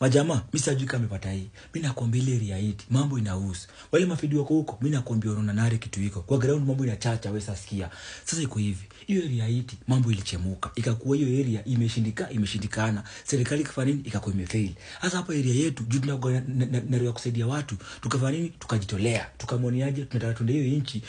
Majamaa, mimi sijui kama amepata hii. Mimi nakwambia ile area hii mambo inahusu. Wale mafidi wako huko, mimi nakwambia unaona nare kitu iko. Kwa ground mambo inachacha, wewe sasa sikia. Sasa iko hivi. Hiyo area hii mambo ilichemuka. Ikakuwa hiyo area imeshindikana. Serikali ikafanya nini? Ikakuwa imefail. Sasa hapa area yetu juu tunakuwa na kusaidia watu, tukafanya nini? Tukajitolea. Tukamwoniaje tunataka tuende hiyo nchi,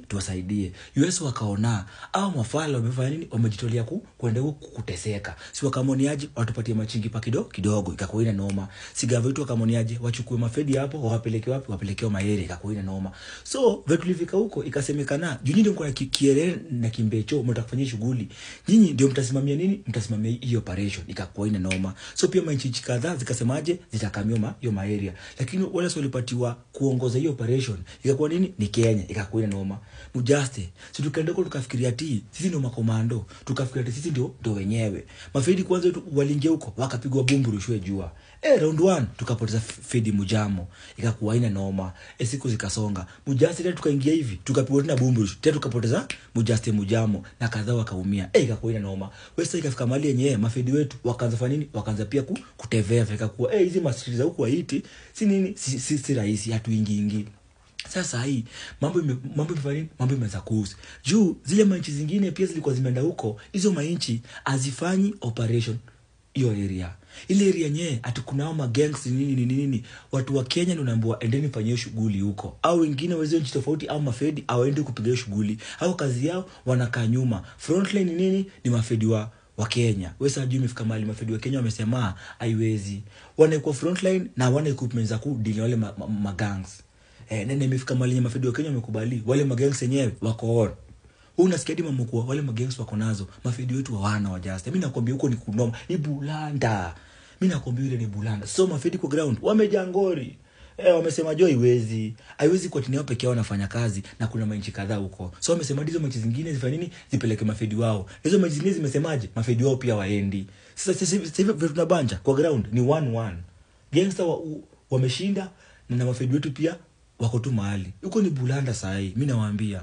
tuwasaidie. US wakaona au mafala wamefanya nini? Wamejitolea kwenda huko kuteseka. Si wakamwoniaje watupatie machingi pa kidogo kidogo, ikakuwa ina noma. Si gava wetu wakamwoniaje wachukue mafedi hapo wawapeleke wapi? Wapeleke Mayeri, ikakuwa ina noma. So vetu tulifika huko ikasemekana juu nyinyi ndio mko na kielele na kimbecho mtaka kufanyia shughuli. Nyinyi ndio mtasimamia nini? Mtasimamia hiyo operation, ikakuwa ina noma. So pia manchi kadhaa zikasemaje zitakamia hiyo Mayeri. Lakini wale walipatiwa kuongoza hiyo operation ikakuwa nini? Ni Kenya, ikakuwa ina noma. Mujaste. Si tukaenda huko tukafikiria ati sisi ndio makomando, tukafikiria ati sisi ndio wenyewe. Mafedi kwanza waliingia huko wakapigwa bombu rushwe jua. Round 1 tukapoteza Fedi Mujamo, ikakuwa ina noma. Siku zikasonga. Mujaste tena tukaingia hivi, tukapigwa tena bombu rushwe, tena tukapoteza Mujaste Mujamo na kadhaa wakaumia. Ikakuwa ina noma. Wewe sasa ikafika mahali yenyewe mafedi wetu wakaanza fanya nini? Wakaanza pia kutevea, ikakuwa hizi masiri za huku Haiti si nini? Si rahisi, hatuingi. Sasa hii mambo imefanya nini? Mambo imeanza kuhusu. Juu zile manchi zingine pia zilikuwa zimeenda huko, hizo manchi hazifanyi operation hiyo area. Ile area yenyewe ati kuna hao magangs nini nini nini. Watu wa Kenya ndio wanaambiwa endeni fanyie shughuli huko. Au wengine wazee nchi tofauti au mafedi hawaendi kupiga shughuli. Au kazi yao wanakaa nyuma. Frontline nini? Ni mafedi wa Kenya. Wewe sasa juu imefika mahali mafedi wa Kenya wamesema haiwezi. Wanakuwa frontline na wana equipment za ku deal wale magangs. Nene imefika mahali mafedi wa Kenya wamekubali wale magangs wenyewe wako on. Wewe unasikia hadi mambo kwa wale magangs wako nazo, mafedi wetu hawana wajaste. Mimi nakwambia huko ni kunoma, ni bulanda. Mimi nakwambia ile ni bulanda. So mafedi kwa ground wamejangori. Wamesema jo haiwezi. Haiwezi kwa timu yao pekee yao wanafanya kazi na kuna manchi kadhaa huko. So wamesema hizo manchi zingine zifanye nini? Zipeleke mafedi wao. Hizo manchi zingine zimesemaje? Mafedi wao pia waendi. Sasa hivi tunabanja kwa ground ni 1-1. Gangster wameshinda na mafedi wetu pia wako tu mahali. Huko ni bulanda sahi, mimi nawaambia.